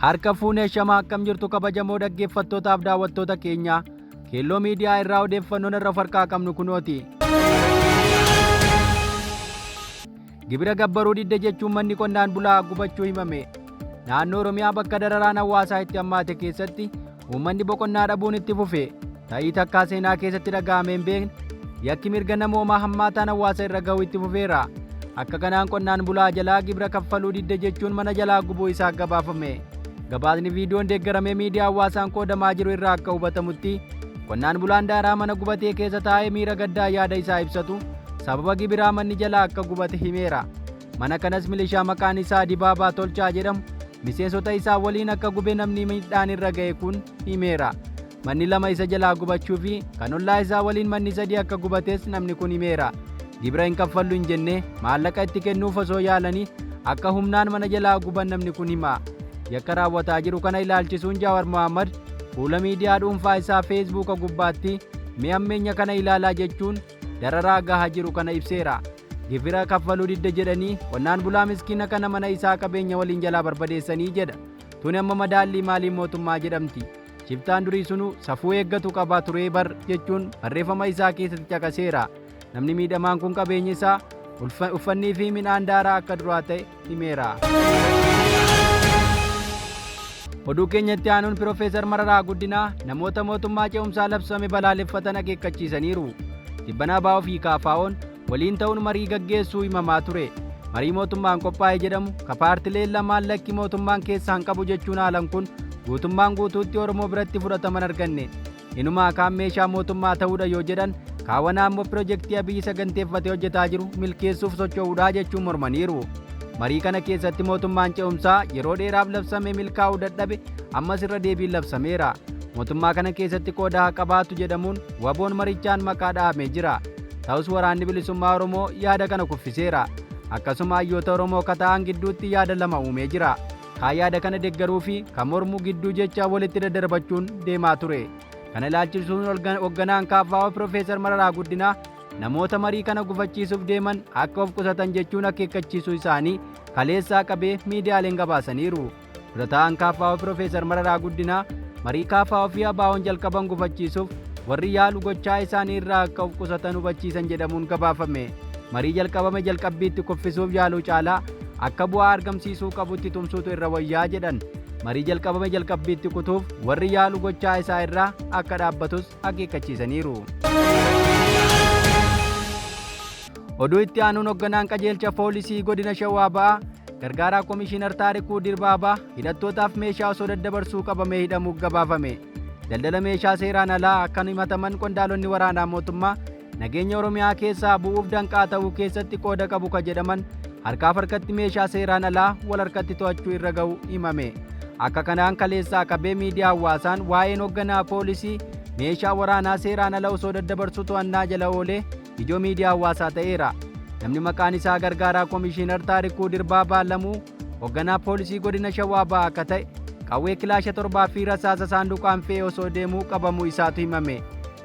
Harka fuunee shamaa akkam jirtu kabajamoo dhaggeeffattootaaf daawwattoota keenya Keelloo Miidiyaa irraa odeeffannoon irra of harkaa qabnu kunooti. Gibira gabbaruu didde jechuun manni qonnaan bulaa gubachuu himame. Naannoo Oromiyaa bakka dararaan hawaasaa itti hammaate keessatti uummanni boqonnaa dhabuun itti fufe. Ta'ii takkaa seenaa keessatti dhaga'amee hin beekne yakki mirga namoomaa hammaataan hawaasa irra gahu itti fufeera. Akka kanaan qonnaan bulaa jalaa gibira kaffaluu didde jechuun mana jalaa gubuu isaa gabaafame. Gabaasni viidiyoon deeggaramee miidiyaa hawaasaan qoodamaa jiru irraa akka hubatamutti qonnaan bulaan daaraa mana gubatee keessa taa'ee miira gaddaa yaada isaa ibsatu sababa gibiraa manni jalaa akka gubate himeera. Mana kanas milishaa maqaan isaa Dibaabaa Tolchaa jedhamu miseensota isaa waliin akka gube namni miidhaan irra ga'e kun himeera. Manni lama isa jalaa gubachuu fi kan ollaa isaa waliin manni sadii akka gubates namni kun himeera. Gibira hin kaffallu hin jenne maallaqa itti kennuuf osoo yaalanii akka humnaan mana jalaa guban namni kun hima. Yakka raawwataa jiru kana ilaalchisuun Jaawar Mohaammed fuula miidiyaa dhuunfaa isaa Feesbuuka gubbaatti mee hammeenya kana ilaalaa jechuun dararaa gaha jiru kana ibseera. Gibira kaffaluu didde jedhanii qonnaan bulaa miskiina kana mana isaa qabeenya waliin jalaa barbadeessanii jedha. Tuni amma madaallii maalii mootummaa jedhamti. Shiftaan durii sunu safuu eeggatu qaba turee bar jechuun barreeffama isaa keessatti caqaseera. Namni miidhamaan kun qabeenyi isaa uffannii fi midhaan daaraa akka duraa ta'e himeera. Oduu keenya itti aanuun Piroofeesar Mararaa Guddinaa namoota mootummaa ce'umsaa labsame balaaleffatan akeekkachiisaniiru. Tibbana ABO fi KFO'n waliin ta'uun marii gaggeessuu himamaa ture. Marii mootummaan qophaa'e jedhamu ka paartileen lamaan lakki mootummaan keessaa hin qabu jechuun haalan kun guutummaan guutuutti Oromoo biratti fudhataman arganne. Inumaa kaan meeshaa mootummaa ta'uudha yoo jedhan kaawanaa ammoo pirojektii Abiyyi saganteeffatee hojjetaa jiru milkeessuuf socho'uudha jechuun mormaniiru. Marii kana keessatti mootummaan ce'umsaa yeroo dheeraaf labsame milkaa'uu dadhabe ammas irra deebiin labsameera. Mootummaa kana keessatti qooda haa qabaatu jedhamuun waboon marichaan maqaa dhahamee jira. Ta'us waraanni bilisummaa Oromoo yaada kana kuffiseera. Akkasuma hayyoota Oromoo ka ta'an gidduutti yaada lama uumee jira. Kaan yaada kana deggaruu fi kan mormu gidduu jecha walitti daddarbachuun deemaa ture. Kana ilaalchisuun hogganaan KFO Piroofeesar Mararaa Guddinaa namoota marii kana gufachiisuuf deeman akka of qusatan jechuun akeekkachiisuu isaanii kaleessaa qabee miidiyaaleen gabaasaniiru. Dura taa'aan KFO Piroofeesar Mararaa Guddinaa marii KFO fi ABO'n jalqaban gufachiisuuf warri yaalu gochaa isaanii irraa akka of qusatan hubachiisan jedhamuun gabaafame. Marii jalqabame jalqabbiitti kuffisuuf yaaluu caalaa akka bu'aa argamsiisuu qabutti tumsuutu irra wayyaa jedhan. Marii jalqabame jalqabbiitti kutuuf warri yaalu gochaa isaa irraa akka dhaabbatus akeekkachiisaniiru. Oduu itti aanuun hogganaan qajeelcha poolisii godina Shawaa Ba'aa gargaaraa komishiinar Taarikuu Dirbaabaa hidhattootaaf meeshaa osoo daddabarsuu qabamee hidhamuu gabaafame. Daldala meeshaa seeraan alaa kan himataman qondaalonni waraanaa mootummaa nageenya Oromiyaa keessaa bu'uuf danqaa ta'uu keessatti qooda qabu ka jedhaman harkaaf harkatti meeshaa seeraan alaa wal harkatti to'achuu irra ga'u himame. Akka kanaan kaleessaa qabee miidiyaa hawaasaan waa'een hogganaa poolisii meeshaa waraanaa seeraan ala osoo daddabarsuu to'annaa jala oolee ijoo miidiyaa hawaasaa ta'eera. Namni maqaan isaa gargaaraa komishiinar Taarikuu Dirbaabaa Lamuu hogganaa poolisii godina Shawaa Bahaa akka ta'e qawwee kilaasha torbaa fi rasaasa saanduqaan fe'ee osoo deemuu qabamuu isaatu himame.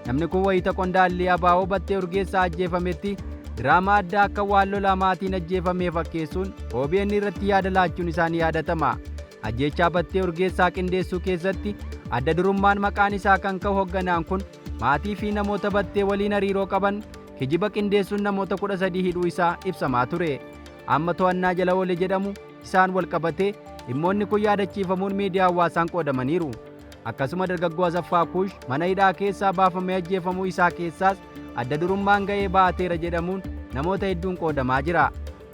Namni kun wayita qondaalli ABO Battee Urgeessaa ajjeefametti diraamaa addaa akka waan lolaa maatiin ajjeefamee fakkeessuun OBN irratti yaada laachuun isaa ni yaadatama. Ajjeechaa Battee Urgeessaa qindeessuu keessatti adda durummaan maqaan isaa kan ka'u hogganaan kun maatii fi namoota Battee waliin hariiroo qaban kijiba qindeessuun namoota 13 hidhuu isaa ibsamaa ture. Amma to'annaa jala oole jedhamu isaan wal qabatee dhimmoonni kun yaadachiifamuun miidiyaa hawaasaan qoodamaniiru. Akkasuma dargaggoo Asaffaa Kuush mana hidhaa keessaa baafamee ajjeefamuu isaa keessaas adda durummaan ga'ee ba'ateera jedhamuun namoota hedduun qoodamaa jira.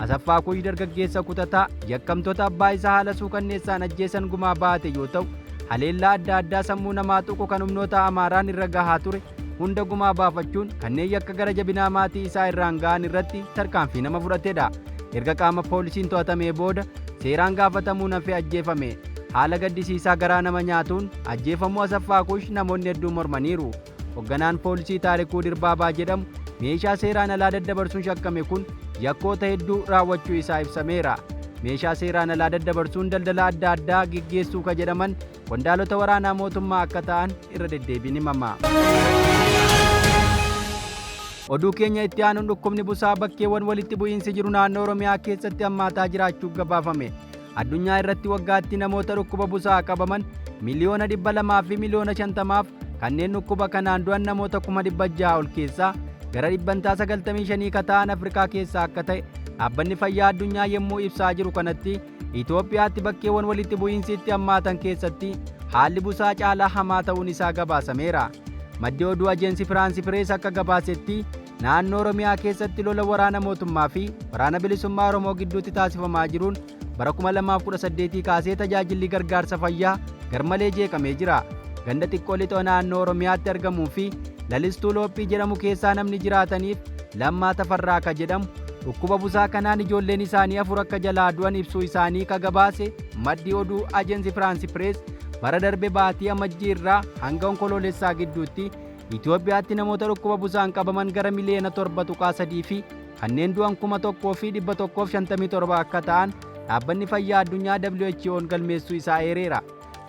Asaffaa Kuush dargaggeessa kutataa yakkamtoota abbaa isaa haala suukanneessaan ajjeesan gumaa ba'ate yoo ta'u, haleellaa adda addaa sammuu namaa tuqu kan humnoota Amaaraan irra gahaa ture hunda gumaa baafachuun kanneen yakka gara jabinaa maatii isaa irraan ga'an irratti tarkaanfii nama fudhatedha. Erga qaama poolisiin to'atamee booda seeraan gaafatamuun hafee ajjeefame. Haala gaddisiisaa garaa nama nyaatuun ajjeefamuu Asaffaa Kuush namoonni hedduun mormaniiru. Hogganaan poolisii Taarikuu Dirbaabaa jedhamu meeshaa seeraan alaa daddabarsuun shakkame kun yakkoota hedduu raawwachuu isaa ibsameera. Meeshaa seeraan alaa daddabarsuun daldala adda addaa geggeessuu ka jedhaman qondaalota waraanaa mootummaa akka ta'an irra deddeebiin himama. Oduu keenya itti aanuun dhukkubni busaa bakkeewwan walitti bu'iinsi jiru naannoo Oromiyaa keessatti hammaataa jiraachuu gabaafame. Addunyaa irratti waggaatti namoota dhukkuba busaa qabaman miliyoona 200 fi miliyoona 50f kanneen dhukkuba kanaan du'an namoota 600,000 ol keessaa gara dhibbantaa 95 ka ta'an Afrikaa keessaa akka ta'e Dhaabbanni Fayyaa Addunyaa yemmuu ibsaa jiru kanatti Itoophiyaatti bakkeewwan walitti bu'iinsi itti hammaatan keessatti haalli busaa caalaa hamaa ta'uun isaa gabaasameera. Maddi oduu Ajeensi Firaansi Pirees akka gabaasetti naannoo Oromiyaa keessatti lola waraana mootummaa fi waraana bilisummaa Oromoo gidduutti taasifamaa jiruun bara 2018 kaasee tajaajilli gargaarsa fayyaa garmalee jeeqamee jira. Ganda xiqqoo lixa naannoo Oromiyaatti argamuu fi Lalistuu Loophii jedhamu keessaa namni jiraataniif Lammaa Tafarraa ka jedhamu dhukkuba busaa kanaan ijoolleen isaanii 4 akka jalaa du'an ibsuu isaanii ka gabaase maddi oduu Ajensi Firaansi Pirees bara darbe baatii Amajjii irraa hanga Onkoloolessaa gidduutti Itoophiyaatti namoota dhukkuba busaan qabaman gara miliyoona 7.3 fi kanneen du'an 1,157 akka ta'an Dhaabbanni Fayyaa Addunyaa WHO'n galmeessuu isaa eereera.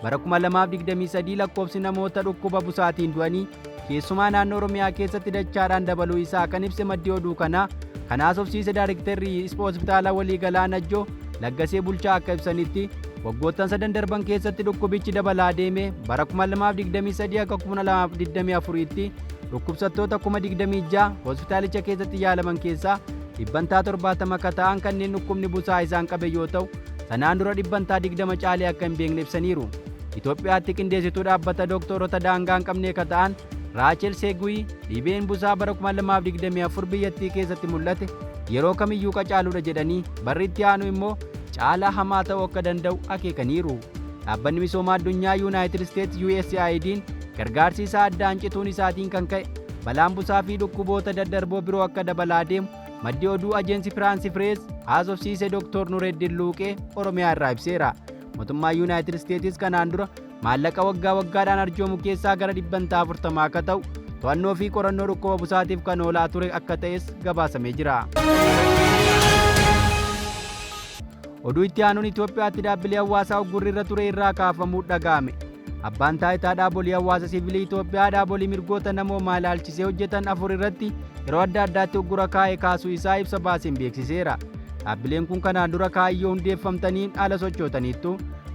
Bara 2023 lakkoofsi namoota dhukkuba busaatiin du'anii keessumaa naannoo Oromiyaa keessatti dachaadhaan dabaluu isaa kan ibse maddi oduu kanaa kan haasofsiise Daarektarri Hospitaala Waliigalaa Najjoo Laggasee Bulchaa akka ibsanitti waggoottan sadan darban keessatti dhukkubichi dabalaa deeme bara 2023 akka 2024tti dhukkubsattoota 26,000 hospitaalicha keessatti yaalaman keessaa dhibbantaa 70 akka ta'an kanneen dhukkubni busaa isaan qabe yoo ta'u sanaan dura dhibbantaa 20 caalee akka hin beekne ibsaniiru. Itoophiyaatti qindeessituu dhaabbata dooktorota daangaa hin qabnee ka ta'an Raachel Seguyi dhibeen busaa bara 2024 biyyattii keessatti mul'ate yeroo kamiyyuu qacaaluudha jedhanii barri itti aanu immoo caalaa hamaa ta'uu akka danda'u akeekaniiru. Dhaabbanni misoomaa addunyaa Yuunaayitid Isteets USAID'n gargaarsi isaa addaan cituun isaatiin kan ka'e balaan busaa fi dhukkuboota daddarboo biroo akka dabalaa deemu maddi oduu Ajeensi Firaansi Pirees haasofsiise Dr. Nureddin Luuqee Oromiyaa irraa ibseera. Mootummaan Yuunaayitid Isteetis kanaan dura maallaqa waggaa waggaadhaan arjoomu keessaa gara dhibbantaa 40 akka ta'u to'annoo fi qorannoo dhukkuba busaatiif kan oolaa ture akka ta'es gabaasamee jira. Oduu itti aanuun Itoophiyaatti dhaabbilee hawaasaa uggurri irra ture irraa kaafamuu dhaga'ame. Abbaan taayitaa dhaabolii hawaasa siivilii Itoophiyaa dhaabolii mirgoota namoomaa ilaalchisee hojjetan 4 irratti yeroo adda addaatti uggura kaa'e kaasuu isaa ibsa baaseen beeksiseera. Dhaabbileen kun kanaan dura kaayyoo hundeeffamtaniin ala sochootaniittu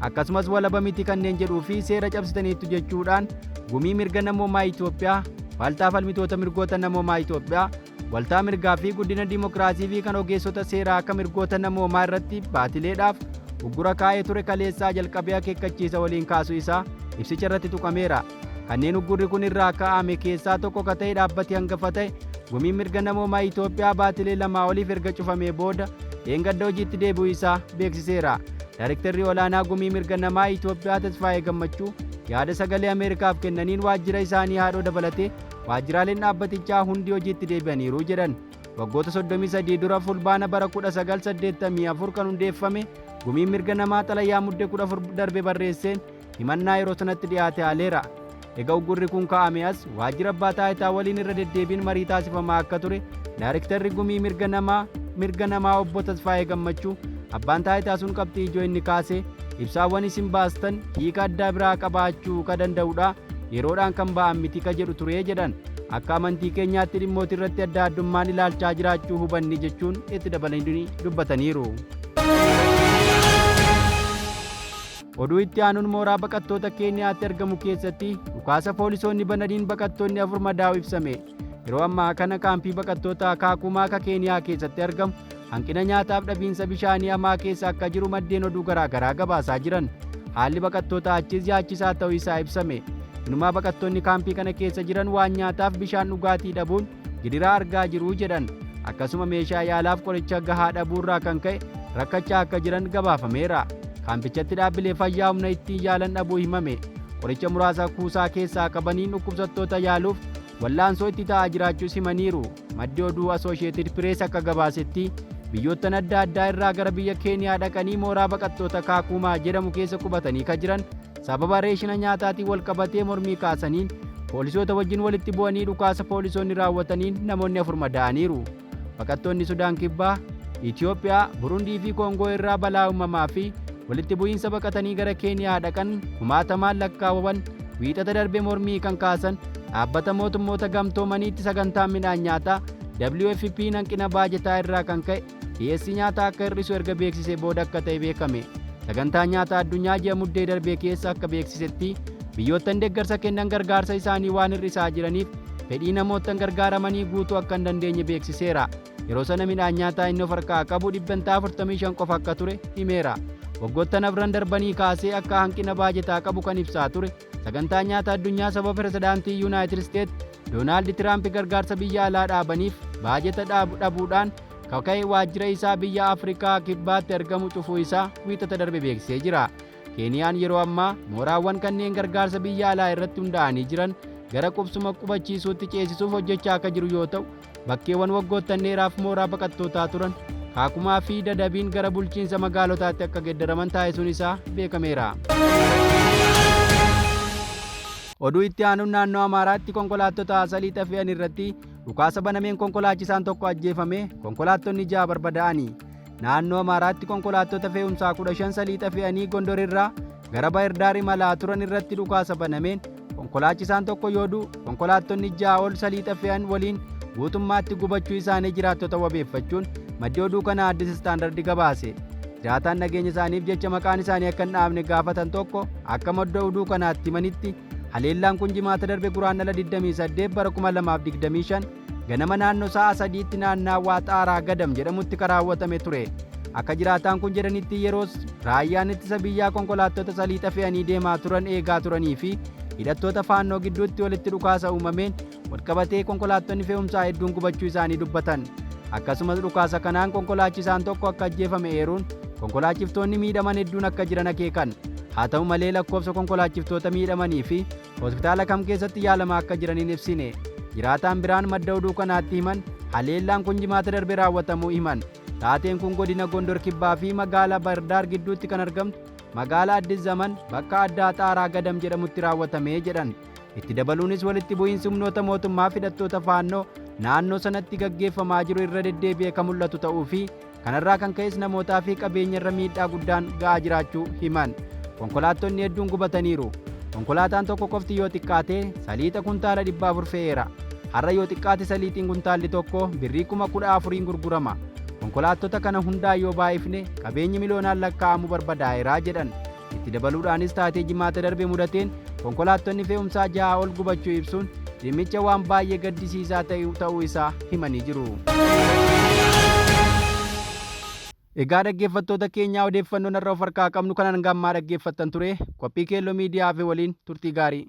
akkasumas walaba miti kanneen jedhuu fi seera cabsitaniittu jechuudhaan Gumii Mirga Namoomaa Itoophiyaa, Waaltaa Falmitoota Mirgoota Namoomaa Itoophiyaa, Waltaa Mirgaa fi Guddina Dimokiraasii fi kan ogeessota seeraa akka mirgoota namoomaa irratti baatileedhaaf uggura kaa'ee ture kaleessaa jalqabee akeekkachiisa waliin kaasuu isaa ibsicha irratti tuqameera. Kanneen uggurri kun irraa kaa'ame keessaa tokko ka ta'e dhaabbati hangafa ta'e Gumiin Mirga Namoomaa Itoophiyaa baatilee lamaa oliif erga cufamee booda dheengadda hojiitti deebi'uu isaa beeksiseera. Daarektarri olaanaa Gumii Mirga Namaa Itoophiyaa Tasfaayee Gammachuu yaada Sagalee Ameerikaaf kennaniin waajjira isaanii haadhoo dabalatee waajjiraaleen dhaabbatichaa hundi hojiitti deebi'aniiru jedhan. Waggoota 33 dura Fulbaana bara 1984 kan hundeeffame Gumiin Mirga Namaa xalayaa Mudde 14 darbe barreesseen himannaa yeroo sanatti dhiyaate haaleera. Ega uggurri kun kaa'ame as waajjira abbaa taayitaa waliin irra deddeebiin marii taasifamaa akka ture Daarektarri Gumii Mirga Namaa Mirga Namaa Obbo Tasfaayee Gammachuu abbaan taayitaa sun qabxii ijoo inni kaase ibsaawwan isin baastan hiika addaa biraa qabaachuu ka danda'udha yeroodhaan kan ba'an miti ka jedhu ture jedhan. Akka amantii keenyaatti dhimmooti irratti adda addummaan ilaalchaa jiraachuu hubanni jechuun itti dabalanii dubbataniiru. Oduu itti aanuun mooraa baqattoota Keeniyaatti argamu keessatti dhukaasa poolisoonni bananiin baqattoonni 4 madaa'uu ibsame. Yeroo ammaa kana kaampii baqattoota Kaakumaa ka Keeniyaa keessatti argamu hanqina nyaataaf dhabiinsa bishaanii hamaa keessa akka jiru maddeen oduu garaa garaa gabaasaa jiran. Haalli baqattoota achiis yaachisaa ta'uu isaa ibsame. Inumaa baqattoonni kaampii kana keessa jiran waan nyaataaf bishaan dhugaatii dhabuun gidiraa argaa jiru jedhan. Akkasuma meeshaa yaalaaf qoricha gahaa dhabuurraa kan ka'e rakkachaa akka jiran gabaafameera. Kaampichatti dhaabbilee fayyaa humna ittiin yaalan dhabuu himame. Qoricha muraasa kuusaa keessaa qabaniin dhukkubsattoota yaaluuf wallaansoo itti ta'aa jiraachuus himaniiru. Maddi oduu Asoosheetid Pirees akka gabaasetti biyyoottan adda addaa irraa gara biyya Keeniyaa dhaqanii mooraa baqattoota Kaakuumaa jedhamu keessa qubatanii ka jiran sababa reeshina nyaataatiin wal qabatee mormii kaasaniin poolisoota wajjin walitti bu'anii dhukaasa poolisoonni raawwataniin namoonni 4 madaa'aniiru. Baqattoonni Sudaan Kibbaa, Itiyoophiyaa, Burundii fi Koongoo irraa balaa uumamaa fi walitti bu'iinsa baqatanii gara Keeniyaa dhaqan kumaatamaan lakkaawaman Wiixata darbe mormii kan kaasan dhaabbata mootummoota gamtoomaniitti sagantaan midhaan nyaataa WFP hanqina baajataa irraa kan ka'e dhiyeessii nyaataa akka hir'isu erga beeksisee booda akka ta'e beekame. Sagantaan Nyaataa Addunyaa ji'a Muddee darbee keessa akka beeksisetti biyyoottan deeggarsa kennan gargaarsa isaanii waan hir'isaa jiraniif fedhii namoottan gargaaramanii guutuu akka hin dandeenye beeksiseera. Yeroo sana midhaan nyaataa inni of harkaa qabu dhibbantaa 45 qofa akka ture himeera. Waggoottan afran darbanii kaasee akka hanqina baajetaa qabu kan ibsaa ture Sagantaan Nyaata Addunyaa sababa Pirezidaantii Yuunaayitid Isteet Doonaald Tiraamp gargaarsa biyya alaa dhaabaniif baajeta dhabuudhaan kaka'e waajjira isaa biyya Afrikaa Kibbaatti argamu cufuu isaa Wiixata darbe beeksisee jira. Keeniyaan yeroo ammaa mooraawwan kanneen gargaarsa biyya alaa irratti hundaa'anii jiran gara qubsuma qubachiisuutti ceesisuuf hojjechaa akka jiru yoo ta'u, bakkeewwan waggoottan dheeraaf mooraa baqattootaa turan Kaakumaa fi Dadabiin gara bulchiinsa magaalotaatti akka geddaraman taasisuun isaa beekameera. Oduu itti aanuun naannoo Amaaraatti konkolaattota saliixa fe'an irratti dhukaasa banameen konkolaachisaan tokko ajjeefame, konkolaattonni 6 barbadaa'ani. Naannoo Amaaraatti konkolaattota fe'umsaa 15 saliixa fe'anii Gondor irraa gara Bahirdaar imalaa turan irratti dhukaasa banameen konkolaachisaan tokko yoo du'u, konkolaattonni 6 ol saliixa fe'an waliin guutummaatti gubachuu isaanii jiraattota wabeeffachuun maddi oduu kanaa Addis Standard gabaase. Jiraataan nageenya isaaniif jecha maqaan isaanii akka hin dhahamne gaafatan tokko akka madda oduu kanaatti himanitti haleellaan kun Jimaata darbe Guraandhala 28 bara 2025 ganama naannoo sa'a 3tti naannaawaa Xaaraa Gadam jedhamutti kan raawwatame ture. Akka jiraataan kun jedhanitti yeroos raayyaan ittisa biyyaa konkolaattota saliixa fe'anii deemaa turan eegaa turanii fi hidhattoota faannoo gidduutti walitti dhukaasa uumameen walqabatee konkolaattonni fe'umsaa hedduun gubachuu isaanii dubbatan. Akkasumas dhukaasa kanaan konkolaachisaan tokko akka ajjeefame eeruun konkolaachiftoonni miidhaman hedduun akka jiran akeekan. Haa ta'u malee lakkoofsa konkolaachiftoota miidhamanii fi hospitaala kam keessatti yaalamaa akka jiran hin ibsine. Jiraataan biraan madda oduu kanaatti himan haleellaan kun Jimaata darbe raawwatamuu himan. Taateen kun godina Gondor Kibbaa fi magaalaa Bahirdaar gidduutti kan argamtu magaalaa Addis Zaman bakka addaa Xaaraa Gadam jedhamutti raawwatame jedhan. Itti dabaluunis walitti bu'iinsi humnoota mootummaa fi hidhattoota Faannoo naannoo sanatti gaggeeffamaa jiru irra deddeebi'ee kan mul'atu ta'uu fi kanarraa kan ka'es namootaa fi qabeenya irra miidhaa guddaan ga'aa jiraachuu himan. Konkolaattonni hedduun gubataniiru. Konkolaataan tokko qofti yoo xiqqaate saliixa kuntaala 400 fe'eera. Har'a yoo xiqqaate saliixiin kuntaalli tokko birrii 14,000n gurgurama. Konkolaattota kana hundaa yoo baay'ifne qabeenyi miliyoonaan lakkaa'amu barbadaa'eera jedhan. Itti dabaluudhaanis taatee Jimaata darbe mudateen konkolaattonni fe'umsaa jahaa ol gubachuu ibsuun dhimmicha waan baay'ee gaddisiisaa ta'e ta'uu isaa himanii jiru. Egaa dhaggeeffattoota keenyaa odeeffannoon har'a of harkaa qabnu kan hanga ammaa dhaggeeffattan ture. Qophii Keelloo Miidiyaa hafe waliin turtii gaarii.